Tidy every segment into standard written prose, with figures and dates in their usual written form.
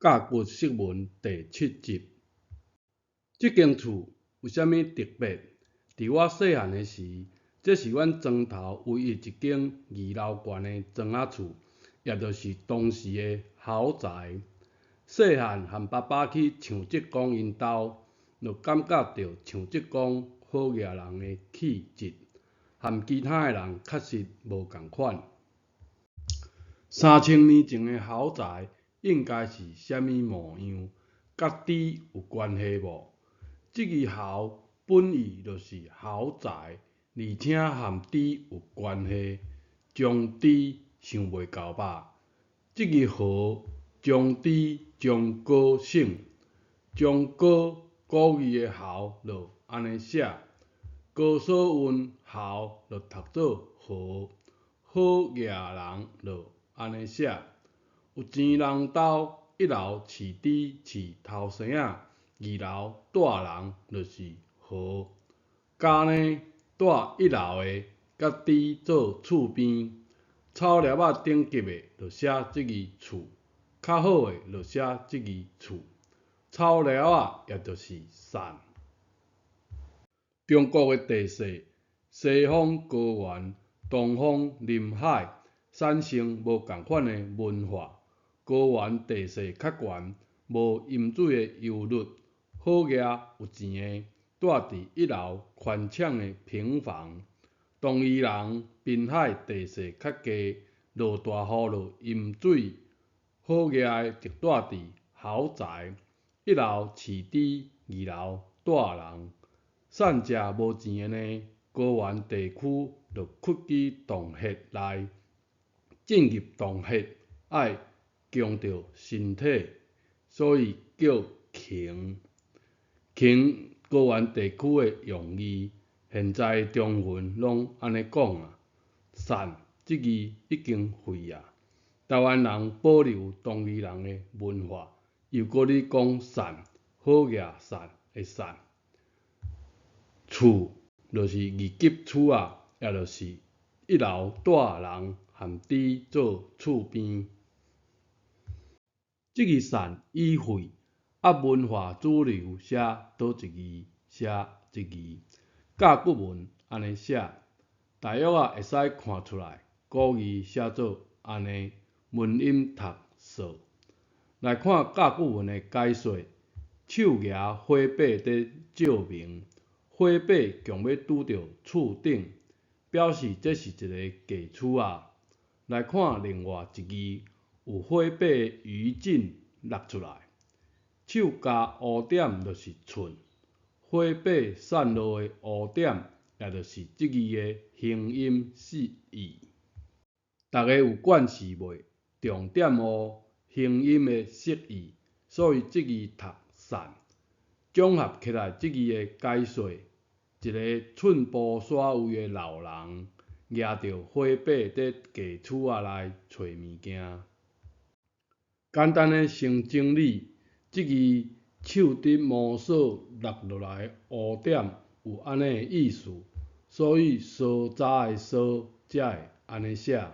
甲骨釋文第七集。這間厝有啥物特別？佇我細漢的時，這是阮莊頭唯一一間二樓懸的莊仔厝，也就是當時的豪宅。細漢和爸爸去搶職工𪜶兜，就感覺著搶職工好額人的氣質，和其他的人確實無仝款。3000年前的豪宅應該是啥物模樣？佮豬有關係無？這字豪本意就是豪宅，而且和豬有關係，將豬想袂到吧？這字豪將豬將高省，將高古字的豪就按呢寫，高所韻豪就讀做豪，好額人就按呢寫。有錢人兜一樓飼豬飼頭生仔，二樓住人就是豪。家呢住一樓的佮豬做厝邊，草粒仔等級的就寫這字厝，較好的就寫這字厝。草粒仔也就是散。中國的地勢，西方高原，東方臨海，產生無仝款的文化。高原地勢較懸，無淹水的憂慮，好額有錢的住佇一樓寬敞的平房。東夷人濱海地勢較低，落大雨就淹水，好額的就住佇豪宅，一樓飼豬，二樓住人。散食無錢的呢，高原地區就屈居洞穴內，進入洞穴愛強著身體，所以叫窮。窮高原地區的用字，現在中文攏按呢講啊。散這字已經廢啊。台灣人保留東夷人的文化，又閣咧講散，好額散的散。厝就是二級厝仔，也就是一樓住人和豬做厝邊。這字散已廢，啊文化主流寫佗一字，寫這字。甲骨文按呢寫，大約仔會使看出來，古字寫做按呢，文音讀數。來看甲骨文的解說，手舉火把佇照明，火把強欲拄著厝頂，表示這是一个假厝仔。來看另外一字，有火把的餘燼落出來，手加烏點就是寸，火把散落的烏點，也就是這字的形音釋義。逐个有關係袂？重點烏形音的釋義，所以這字讀散。綜合起來，這字的解說，一个寸步徙位的老人，舉著火把佇假厝仔內揣物件。簡單的先整理，這字手佇摸索落落來的烏點有按呢的意思，所以疏早的疏才會按呢寫。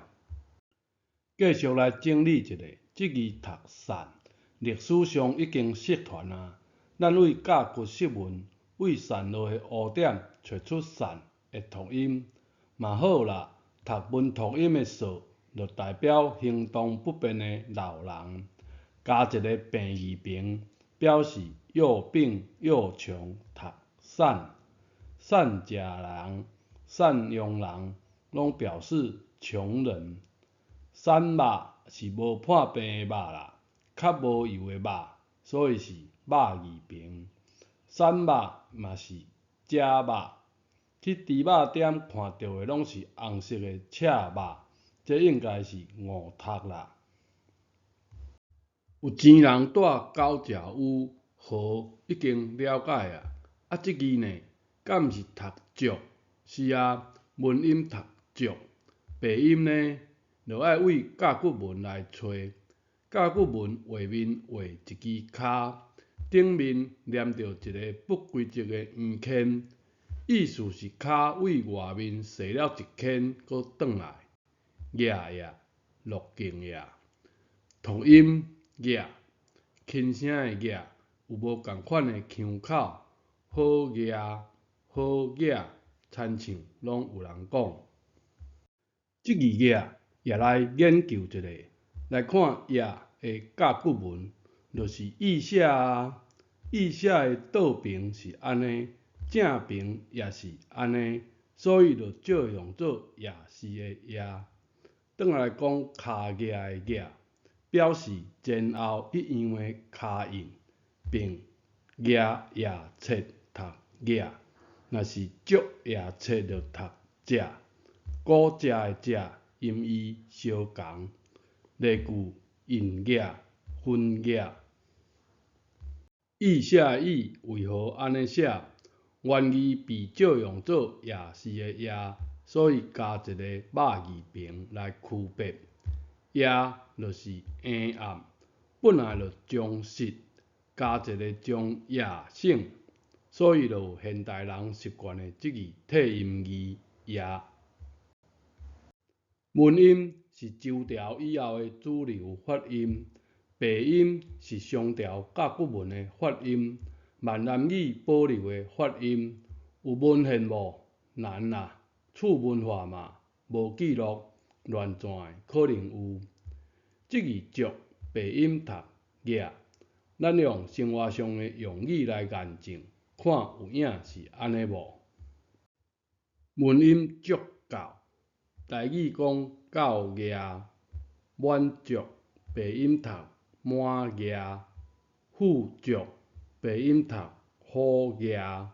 繼續來整理一下，這字讀散，歷史上已經失傳啊。咱對甲骨釋文對散落的烏點揣出散的讀音，嘛好啦。讀文讀音的數，就代表行動不便的老人，加一个病字旁，表示又病又窮，讀散。散食人、散庸人，攏表示窮人。散肉是無破病的肉啦，較無油的肉，所以是肉字旁。散肉嘛是食肉，去豬肉店看著的攏是紅色的赤肉，這應該是誤讀啦。有錢人住九石屋，豪已經了解啊。啊，這字呢，敢毋是讀足？是啊，文音讀足，白音呢，就愛對甲骨文來揣。甲骨文畫面畫一支跤，頂面連著一个不規則的圓圈，意思是跤對外面踅了一圈，閣轉來，額呀，落勁呀，讀音額，輕聲的額有無仝款的腔口，好額、好額，親像攏有人講。這字額也來研究一下，來看額的甲骨文，就是意寫啊，意寫的倒爿是按呢，正爿也是按呢，所以就借用做夜市的夜。轉來講跤額的額，表示前後一樣的跤印，並額夜冊讀額，若是足夜冊就讀隻，古食的食音義相仝。例句印額、分額。意寫的意為何按呢寫？原字被借用做夜市的夜，所以加一个肉字旁來區別。夜就是黑暗，本來就將實，加一个將夜省，所以就有現代人習慣的這字替音字夜。文音是周朝以後的主流發音，白音是商朝甲骨文的發音，閩南語保留的發音。有文獻無？難啦，次文化嘛，無記錄，亂轉的可能有。這字足白音讀額，咱用生活上的用語來驗證，看有影是按呢無？文音足夠，台語講夠額，滿足白音讀滿額，富足白音讀好額。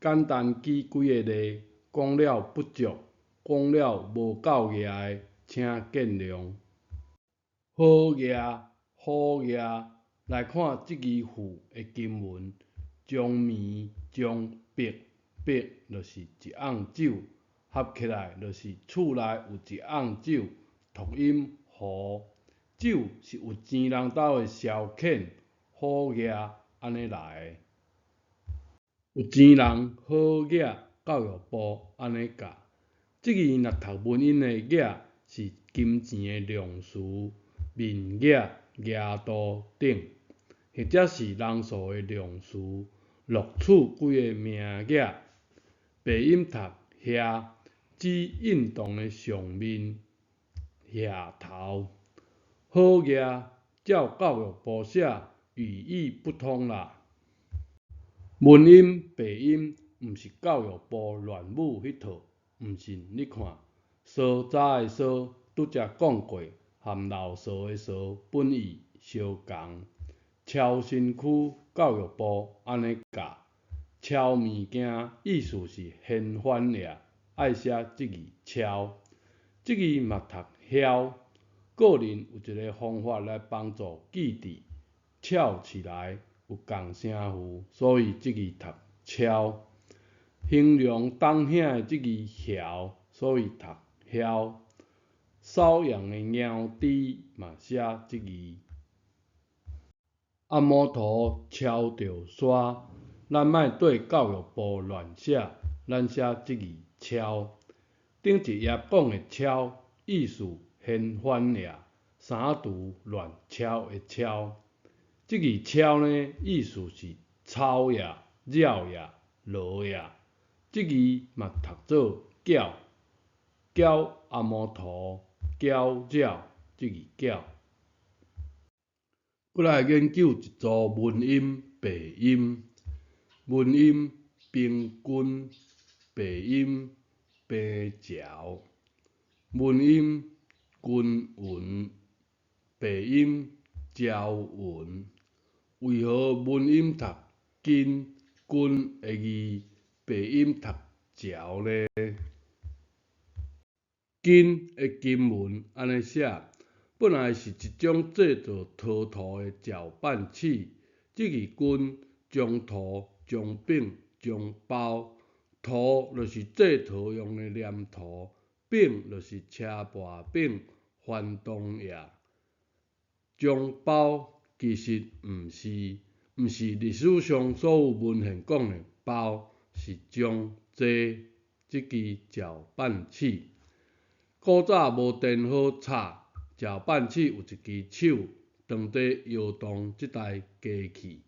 簡單舉幾個例，講了不足，講了無夠額的，請見諒。好額，好額，來看這支富的金文，將麵將白，白就是一甕酒，合起來就是厝內有一甕酒，讀音糊。酒是有錢人兜的消遣，好額按呢來的。有錢人好額，教育部按呢教。這字若讀文音的額是金錢的量詞，面額、額度等，或者是人數的量詞，錄取幾个名額。白音讀遐，指運動的上面額頭。好額，照教育部寫，語義不通啦。文音白音毋是教育部亂舞彼套，毋信你看，疏早的疏拄才講過，含老趖的趖本意相仝。超身軀教育部按呢教，超物件意思是掀翻呀，愛寫這字超，這字嘛讀囂。個人有一个方法來幫助記佇，翹起來有仝聲符，所以這字讀超。形容東兄的這字囂，所以讀囂。瘙癢的癢豬嘛寫這字。按摩塗敲著沙，咱莫對教育部亂寫，咱寫這字超。頂一頁講的超，意思掀翻呀，三櫥亂敲的敲。這字超呢，意思是抄呀、繞呀、落呀。這字嘛讀做攪，攪按摩塗，攪繞，這字攪。閣來研究一組文音白音，文音平均，白音平潮，文音均勻，白音焦雲。為何文音讀斤、均的字，白音讀潮呢？斤的金文按呢寫，本來是一種製作陶土的攪拌器。這字斤將塗、將餅、將包，塗就是製陶用的黏土，餅就是車跋餅、翻動呀。將包其實毋是，毋是歷史上所有文獻講的包，是將這這支攪拌器。古早無電火炒，攪拌器有一支手，當佇搖動這台機器，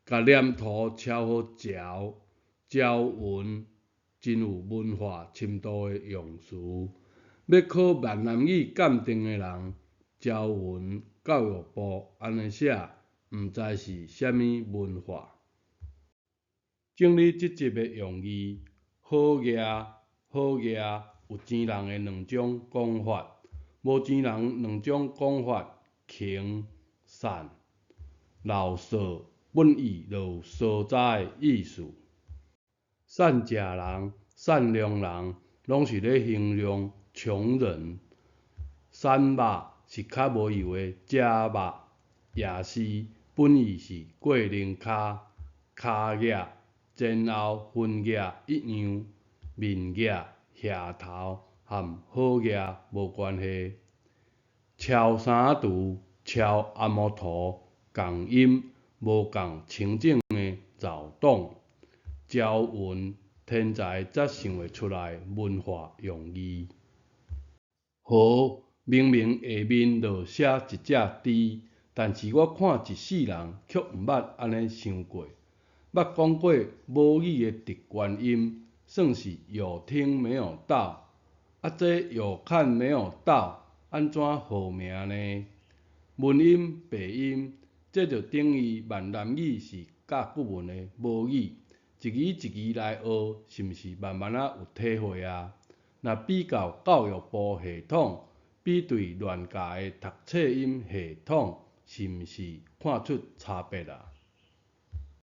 共黏塗抄予嚼嚼勻，真有文化深度的用詞。欲考閩南語鑑定的人，招文教育部按呢寫，毋知是啥物文化。整理這集的用字，好額好額有錢人的兩種講法，無錢人兩種講法，窮、散、老少本意就有相知的意思。散食人、善良人，攏是咧形容窮人。瘦肉是較無油的食肉，夜市本意是過龍跤、跤額前後分額一樣，面額、額頭和好額無關係。超三櫥、超阿摩塗仝音，無仝清整的繞動。招勻天才才想會出來文化用字。河明明下面就寫一隻豬，但是我看一世人卻毋捌按呢想過。捌講過母語的直觀音，算是有聽沒有到。啊，這有看沒有到，按怎號名呢？文音白音，這就等於閩南語是甲古文的母語，一字一字來學，是毋是慢慢仔有體會啊？若比較教育部系統，比對亂教的讀冊音系統，是毋是看出差別啊？